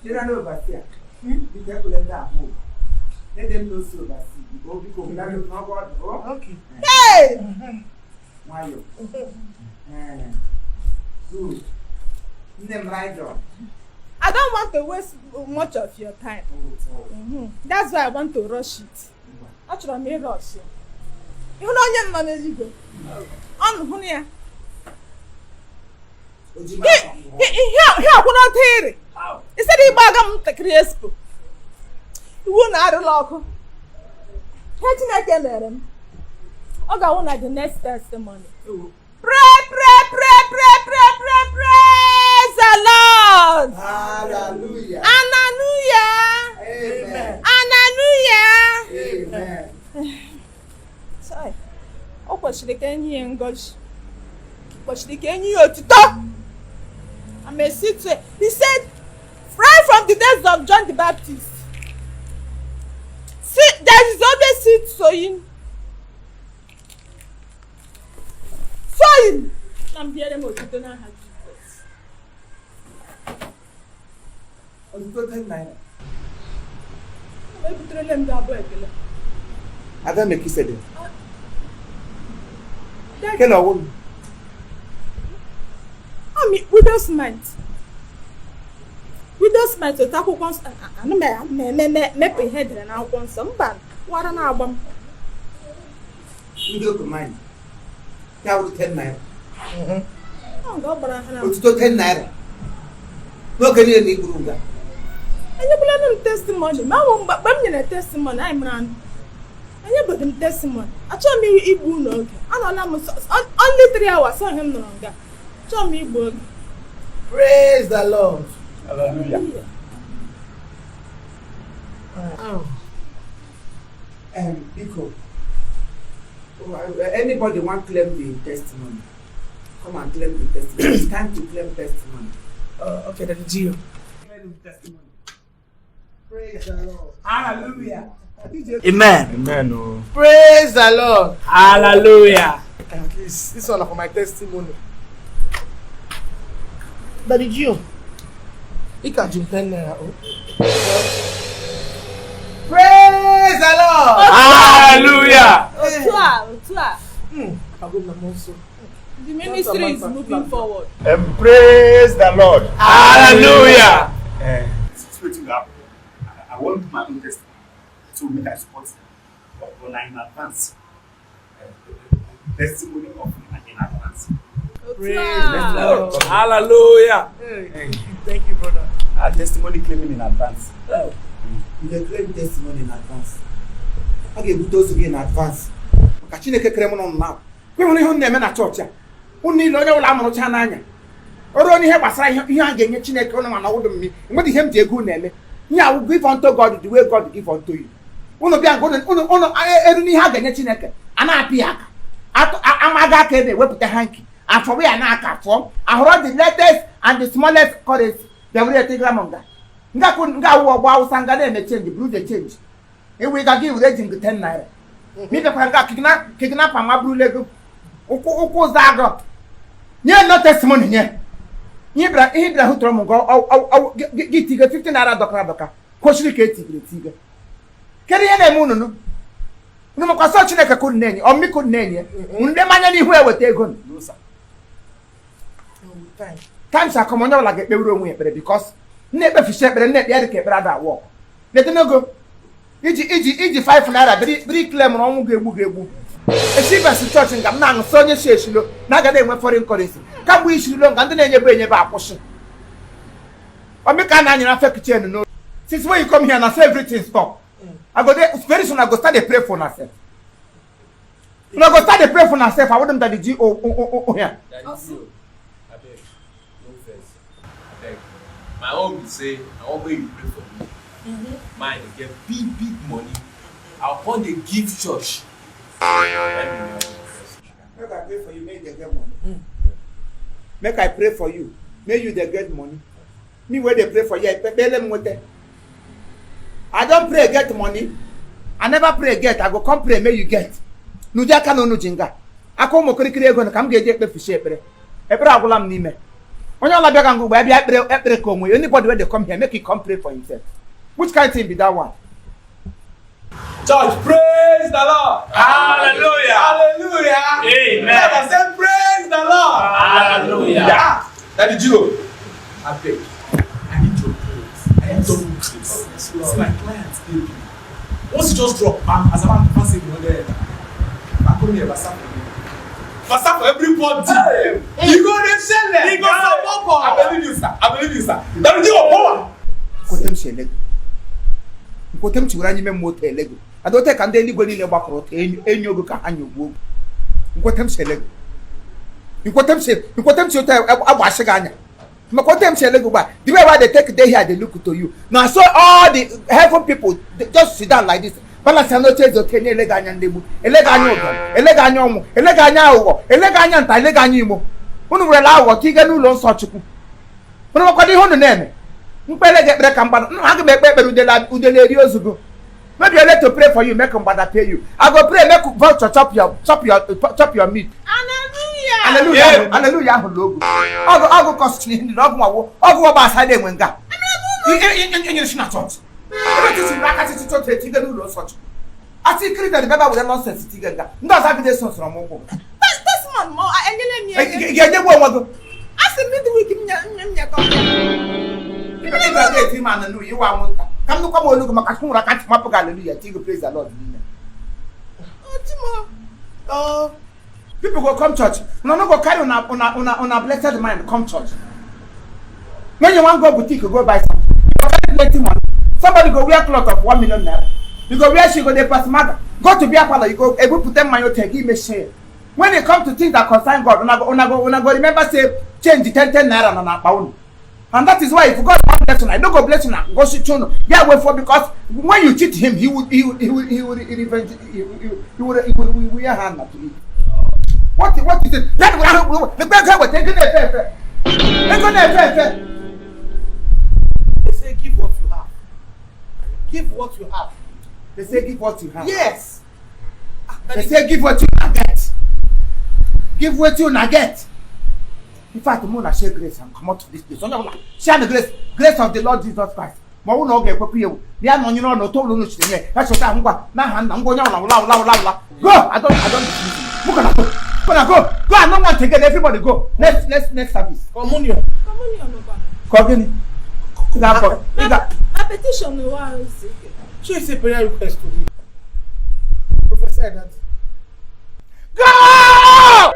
General Overseer, biko ekwele ndị ahụ. Let them know so oversee. Biko biko bụladị n'ọgwụ ọdụ. Okay. Hey! Nwayọ. Eh, good. Nne m ride on. I don't want to waste much of your time. That's why I want to rush it. Achọrọ m ịrush ya. Ị hụrụ onye nọ n'eluigwe? Ọ nụ hụrụ ya. Ihe akwụna ọtọ iri. Instead ịgba aga m ntakịrị expo. Iwu na arụla ọkụ. Ihe Chineke mere m. Ọ ga-awụ na the next testimony. Pray, pray, pray, pray, pray, pray, praise the Lord. Hallelujah. Hallelujah. Amen. Hallelujah. Amen. Chai, o kwesịrị ka enye ya ngọzi, kwesịrị ka enye ya otuto. I'm a citizen. He said, right from the days of John the Baptist, see, there is always seed sowing. Sowing. Na m biere m otuto n'aha Jizọs. Otuto 10 naira. Ebuterele m gị abụ ekele. Ada Mekisedek. Kele ọwụ m. Ami widow's mite. Widow's mite otu akwụkwọ nsọ ana m eme mepụ ihe edere n'akwụkwọ nsọ mba wara na-agba m. Widow mite. Ya wụrụ 10 naira. Ọ nga ọ gbara ha na Otuto 10 naira. N'oge niile na igburu nga. Enyekwala m testimony ma ọ mgbe m nyere testimony anyị mara anụ. Enyebeghị m testimony. Achọghị m igbu unu oge. Anọla m only 3 hours ọ ihe m nọrọ nga. Achọghị m igbu oge. Praise the Lord. Hallelujah. Oh. Biko, anybody wan claim the testimony, come and claim the testimony. It's time to claim testimony. Okay, Daddy Gio. Claim testimony. Praise the Lord. Hallelujah. Amen. Amen. Oh. Praise the Lord. Hallelujah. At least this one na for my testimony. Daddy Gio, ị ka ji m 10 naira o. Praise the Lord. Hallelujah. Otu a, otu a. Agụ m na mmụọ nsọ. The ministry is moving forward. And praise the Lord. Hallelujah. See wetin go happen. I wan do my own testimony so make I support them. But na in advance. Testimony of in advance. Otu a. Lord. Hallelujah. Hey, thank you, thank you, brother. Our testimony claiming in advance. You dey claim testimony in advance. A ga-ebute ozu gị in advance. Maka Chineke kere mụ na ụnụ na kwe hụrụ ihe unu na-eme na chọọchị a. Unu niile onye ọbụla amụrụcha n'anya. Ọrụ onye ihe gbasara ihe ihe a ga-enye Chineke ụnụ mana ọwụdụ mmiri. Enwedị ihe m ji ego unu eme. Ihe awụ give unto God the way God give unto you. Unu bịa nke unu unu eru n'ihe a ga-enye Chineke a na-apị ya aka. Amaghị aka ebe ewepụta hanky. Afọwụ ya n'aka fụọ. Ahụrụ the latest and the smallest currency. Bịa were etegara m nga. Nga nga awụ ọgbọ Awụsa nga na-eme change buru the change. Ewe ga gị were eji ngụ 10 naira. Ma ị bịakwara nga kidnapper ma burula ego. Ụkwụ ụkwụ ụzọ agụ. Nye no testimony nye. Ihe bịara hụtụrụ m nga gị tiga 50 naira dọkara adọka. Kwesịrị ka etigiri etiga. Kedu ihe na-eme unu nụ? Unu makwa sọ Chineke ka unu na-enye, ọmmịka unu na-enye. Unu ndị mmanya n'ihu eweta ego nụ. No, sir. No, with time. Times akọm onye ọbụla ga-ekpewuru onwe ya ekpere because na-ekpefichi ekpere na-ekpe ya dị ka ekpere ada awọ. Letenogo iji 5 naira biri claim na ọnwụ ga-egbu ga-egbu. Esi besi chọọchị nga m na-aṅụ sị onye si eshilo na agaghị enwe foreign currency. Kamgbe ishirilo nga ndị na-enyebe enyebe akwụsị. Ọmịka a na-anyere fake chain n'olu. Since when you come here na say everything stop. I go dey very soon I go start dey pray for myself. Una go start dey pray for myself. I wouldn't that the G O O O O here. Daddy Gio, abeg, no vex. Abeg, my own be say I wan make you pray for me. Mine dey get big big money. I come dey give church. Na im be my own request. Make I pray for you, make you dey get money. Make I pray for you, make you dey get money. Me wey dey pray for you, ekpele m nweta. I don pray get money. I never pray get, I go come pray make you get. N'ụdị aka na unu ji nga. Aka ụmụ kirikiri ego na ka m ga-eji ekpefusi ekpere. Ekpere agwụla m n'ime. Onye ọla bịaga ngụ ugbu bịa ekpere ekpere ka onwe ya. Anybody wey dey come here, make he come pray for himself. Which kind thing be that one? Church, praise the Lord. Hallelujah. Hallelujah. Amen. I say praise the Lord. Hallelujah. Ah, Daddy Gio, abeg, I need your prayers. I need double grace. See my client dey big. Once you just drop, bam, as a man, man say we no enter. I come here, basa for you. Basa for everybody. You go dey shele. You go support. I believe you, sir. I believe you, sir. Daddy Gio, power. Nkwete m si ele gị. Nkwete m chiwere anyị ime mmụọ otu ele gị. Ada ote ka ndị eluigwe niile gbakọrọ otu enyi ogo ka ha nyogbuo ogu. Nkwete m si ele gị. Nkwete m si otu agbasị gị anya. Maka ote m si ele gị ugbu a, the way wey they take dey here dey look to you. Na so all the heaven people they just sit down like this. Balance n'oche eze okenye ele gị anya ndegbu, ele gị anya ụbịam, ele gị anya ọnwụ, ele gị anya aghụghọ, ele gị anya nta, ele gị anya imo. Unu werela aghụghọ tiga n'ụlọ nsọ Chukwu. Unu nwekwado ihe unu na-eme. Mkpere gị ekpere ka mgbada nna aga m ekpe ekpere udele udele eri ozugbo. Maybe I like to pray for you, make mgbada pay you. I go pray make vulture chop your meat. Hallelujah. Hallelujah ahụ, hallelujah ahụ n'ogu. Ọgụ ọgụ kọsịrị ihe niile, ọgụ nwawo, ọgụ ọgba asa na-enwe nga. Enyere si na chọọchị. Ebe tisi aka titi chọọchị etiga n'ụlọ nsọ Chukwu. Asị ikiri na bịa were nonsense tiga nga. Ndị ọzọ agide eso nsọrọ m ụkwụ. Testimony ma enyela m ya Ị ego. ga-enyegbu onwe gị. A sị m midweek m nye m nyekọ ya. Ị ga eti m hallelujah ịwa anwụnta. Ka m nụkwa m olu gị maka Chukwu nwere aka ntị mapụ gị hallelujah tigo praise the Lord n'ime. Ochimo. Oh, people go come church. Una no go carry una blessed mind come church. When you wan go boutique, you go buy something. You go carry plenty money. Somebody go wear cloth of 1 million naira. You go wear shoe, go dey pass maga. Go to beer parlour, you go ebupute mmanya ote gị mechie. When e come to things that concern God, una go remember say change 10 10 naira na n'akpa unu. And that is why if God wan bless una, he no go bless una go shit unu. Yeah, wait for because when you cheat him, he will revenge, he will wear hand to it. What is it? That the ego weta ego na-efe efe. Ego na-efe efe. They say give what you have. Give what you have. They say give what you have. Yes. They say give what you na get. Give what you na get. In fact, mo na share grace and comot to this place. Onye ọbụla share the grace, grace of the Lord Jesus Christ. Ma ọ bụrụ na ọ ga-ekwekwa ewu, ya na onye n'ọnụ otu ụlọ unu chiri nye, ya chọta ngwa n'aha nna ngwa onye ọbụla wụla wụla wụla wụla. Go! I don't dismiss you. Mụ gonna go. Gonna go. Go, I no want again. Everybody go. Next service. Communion. Communion ụkwa. Ka ọ gịnị? Ị ga-akọ. Ị ga. Na petition ụwa ahụ si ike. Show you say prayer request today. Prophesy that. Go!